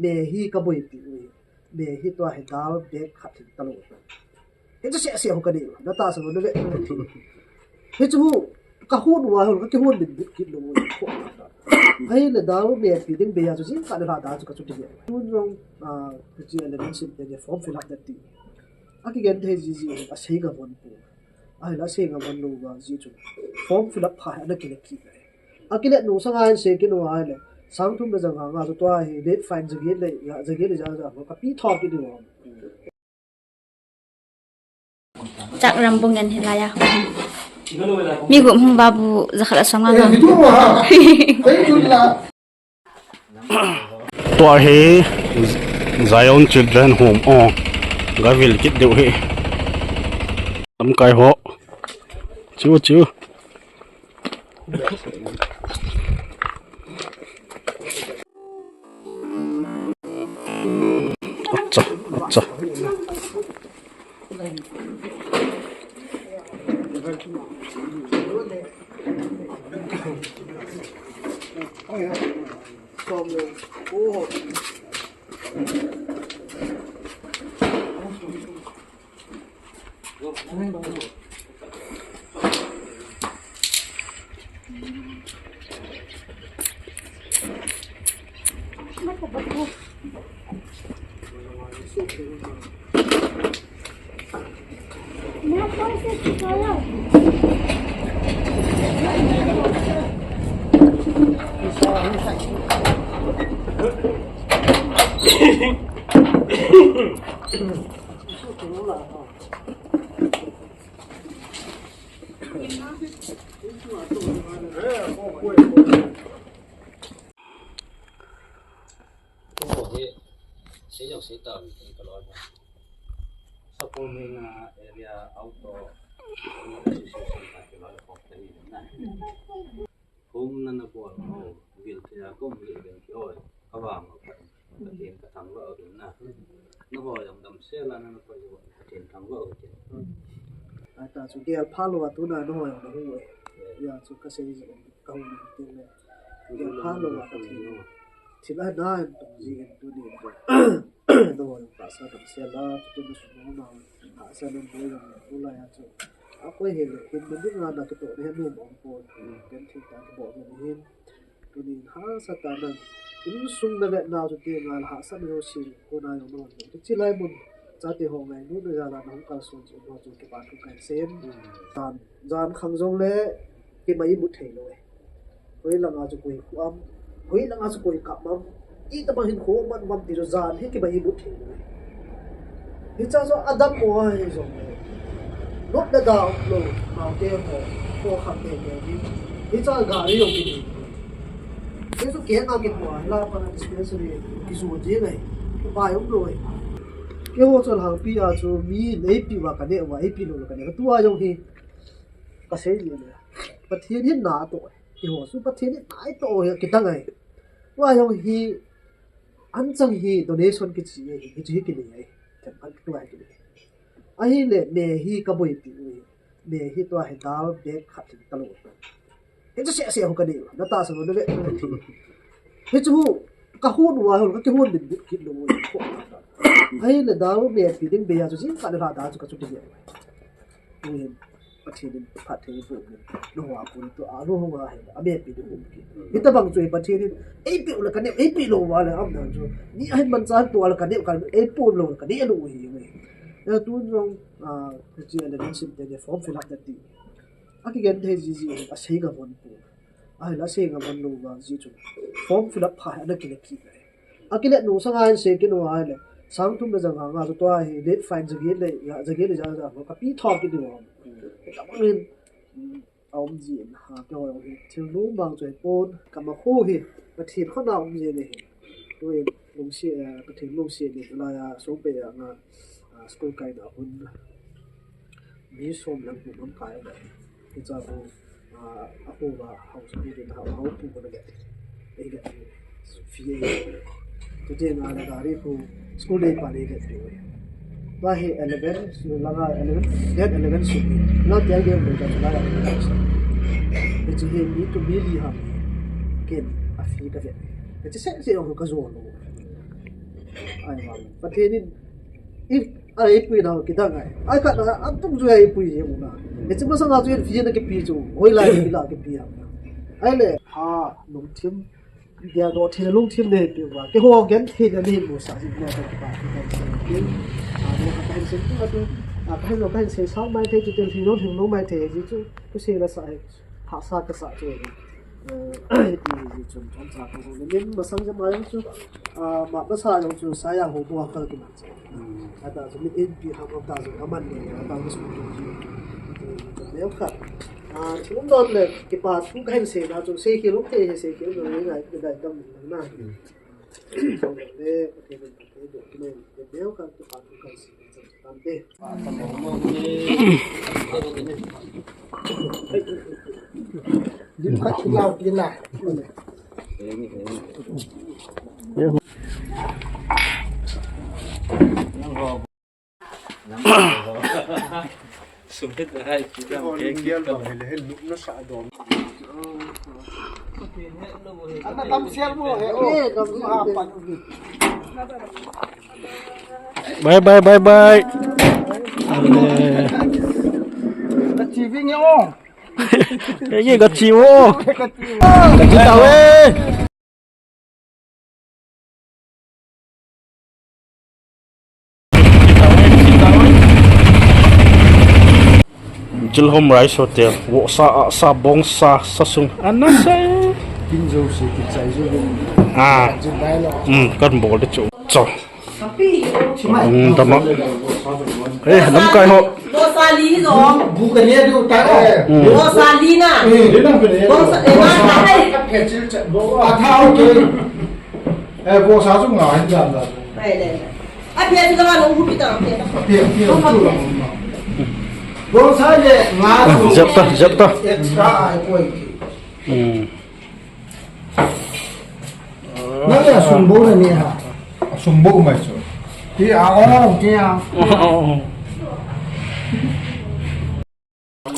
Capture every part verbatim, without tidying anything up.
Maggi ka boipi u. Maggi tua hi dal bag khat hin talo. Hichu seh seh ho ka nei u. Na tahsan u le. Hichu hu ka hun uva hon ka kihon min bit kit lou u. Ahile dal Maggi ding bei a chu jingkah le lha dal chu ka chuti le. Tun jong, ah, hichu eleven sim te form fill up na ti. Akigen thei jiji, asei ngam lou pu. Ahile asei ngam lou uva ji chu form fill up pha hi ana kile kit e. Akile nung sanga hin sei kit u ahile, sang thum le ja nga nga chu tua hi date fine jaget le, ja, jaget le ja ja ka pi thou kit u. Chak ram bung en hilai a. Mi gup hung babu jakhat a song a. Tua hi Zion Children Home, oh, gavil kit diu hi. Lamkai ho. Chiu, chiu. Acha, acha. Sapulmina area outdoor association ka kiloi khop te hi na. Home na na bol ho, vil thei a kom vil vil ki oi, ka vang ho ka, Pathen ka thangvah u na. Na ho jong damsel a na na koi ho, Pathen thangvah u te. Ata chu gel pha lou a tuna na ho jong na hu e. Ya chu ka sei ji ka hu ni te le. Gel pha lou a Pathen. Thil a na en tung ji en tu ni. Doh jong tahsa damsel a, chuti na sung na, tahsa na boi jong na, tulai a chu. A koi hile, hin na ding a na kitoh na he nom om pon, ken thil ta kibol na hin. Tunin hahsa tah a, insung na vetna chu ti ngal hahsa na jouse, kona jong na hon. Hiche lai mun, chate ho ngailut na jal a na hung kalson chu, chu kipa thu kahin sei. Jan, jan khang jong le, kima imut thei lou e. Hoilang a chu koi khu am, hoilang a chu koi kap am, itobang hinkho man man ti chu jan hi kima imut thei lou e. Hiche chu adam mo a hi jong le. Nop le da um lou, naote ho, kho kham te te hi. Hiche gari jong kini. Hichu kei a kipu a, la pa na dispensary, kisu jing e. Kipa um lou e. Keiho chu alhangpi a chu mi in eipeh uva kaneh uva, eipeh lou le kaneh. Tua jong hi, kasei le le. Pathen hin na atoh e. Keiho chu Pathen in natoh hi kitang ahi. Tua jong hi, anchang hi donation kichi ahi, hichu hi kinei ahi. Themkhat tua hi kinei. Ahile, Maggi ka boipi u ahi. Maggi tua hi dal bag khat hin talo. Hichu seh seh ho ka nei u. Na tahsan u le le. Hichu hu, ka hun uva hon, ka kihon min bit kit lou u. Ahile dal Maggi ding bei a chu jingkah le lha dal chu ka chuti le. Tuhin, Pathen in phatthei boh in, nangho a kon in tua, nangho a hi, a Maggi ding um kit. Hitobang chu hi Pathen in, eipeh u le kaneh, eipeh lou uva le, aum dan chu. Mi ahin manchah tua le kaneh, kaneh, eipeh lou le kaneh lou u hi, hi. Eh, tun jong, ah, hiche eleven sim te form fill up na ti. Akigen thei jiji, asei ngam lou pu. Ahile asei ngam lou uva ji chu. Form fill up pha hi ana kile kit e. Akile nung sanga hin sei kit u ahile. Sang thum le ja nga nga chu tua hi date fine jaget le, ja, jaget le ja ja ka pi thou kit u. Tabang hin, um, aum ji in ha keiho hi thil nung bang chu hi pon ka ma khu hi. Pathen khut a um ji le hi. Tuin lungset, eh, Pathen lungset le la ya so pe ya nga, ah, school kaina hun. Mi som lang pu lamkai a, hiche a, ah, a pu va house pu din ha, house pu ko le. Ei le. Fee ei. Tute nga le gari pu school nei pa nei le. Tua hi eleven, langa eleven, date eleven su. La tia game le ka la. Hiche hi mi tu mi li ha. Ken a fee ka ve. Hiche seh seh ho ka jo lou. Pathen in, i, a ipui na kidang ai. Ai khat na, a tung ju a ipui je mu na. Hiche masang a chu in fi na kipi chu. Hoilai na kila kipi a. Ahile, ha, lungthim. Dia do thei lungthim nei pi uva. Keiho genthei na nei musah ji na ka pa. A, do ka hin sei tu a tu. A, ka hin lo ka hin sei sang mai thei chu tel hi lo hin lo mai thei ji chu. Ku sei la sa hai. Hahsa kasa chu. Eh, ti ji chun chomcha ka hung. Min masang jep a jong chu, ah, ma kasa jong chu saya ho bua kal kima chu. Hmm. Ata chu min in pi ha ko ta chu aman ne, ata chu chu chu. Neo khat. Ah, chu don le kipa thu ka hin sei na chu sei ki lung thei sei ki lung ngai ngai dai dam na. Hmm. Le, okay, okay, okay, okay, neo khat kipa thu ka hin sei na chu. Sumit hai, kita ke kita. Bye, bye, bye, bye. Ale. Ka chi ving o. Ye ka chi o. Ka chi ta we. Jilhom Rice Hotel, vohsa, ahsa, bongsa, sasung. Ana sei. Kin jo se, kin chai jo. Ah. Jin dai lo. Hmm, kan bol de chu. Cho. Hmm, dama. Eh, lamkai ho. Vohsa li jo. Bu ka ne du ta. Hmm. Vohsa li na. Vohsa, eh, na, na, na. A tha o ke. Eh, vohsa chu nga hin jam da. Bai le. A pia chu ka ma lo hu pi ta, pia ta. Pia, pia, chu la. Vohsa le nga. Ah, jep ta, jep ta. Extra ai koi. Hmm. Nang ya sumbo na ni ha. Sumbo mai chu. Ti a o, ti a.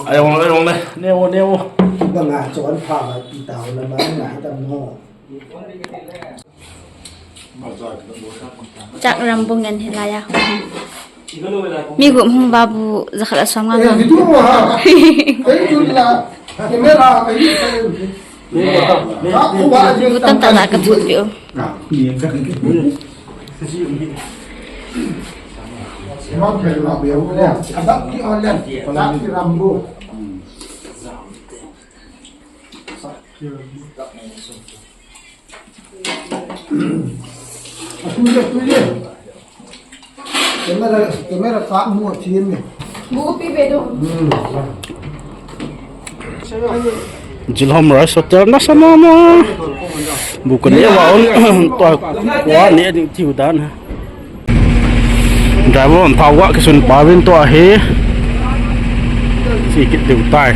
Ai, ong le, ong le. Neo, neo. Banga chon pha ba pi tao na ma ngai tam no. Chak ram bung ngen hilai a. Mi gup hung ba bu jakhat a som nga. Eh, video mo ha. Kai tu la. Camera kai kai. Bu tam ta la ka thut pi o. Camera, camera kap mu a chin ni. Bu pi be do. Jilhom Rice Hotel na sa mama. Bu ka ne wa on. Tua wa ne ding tiu dan. Driver on thawa kisun pa vin tua hi. Si kit tiu tai.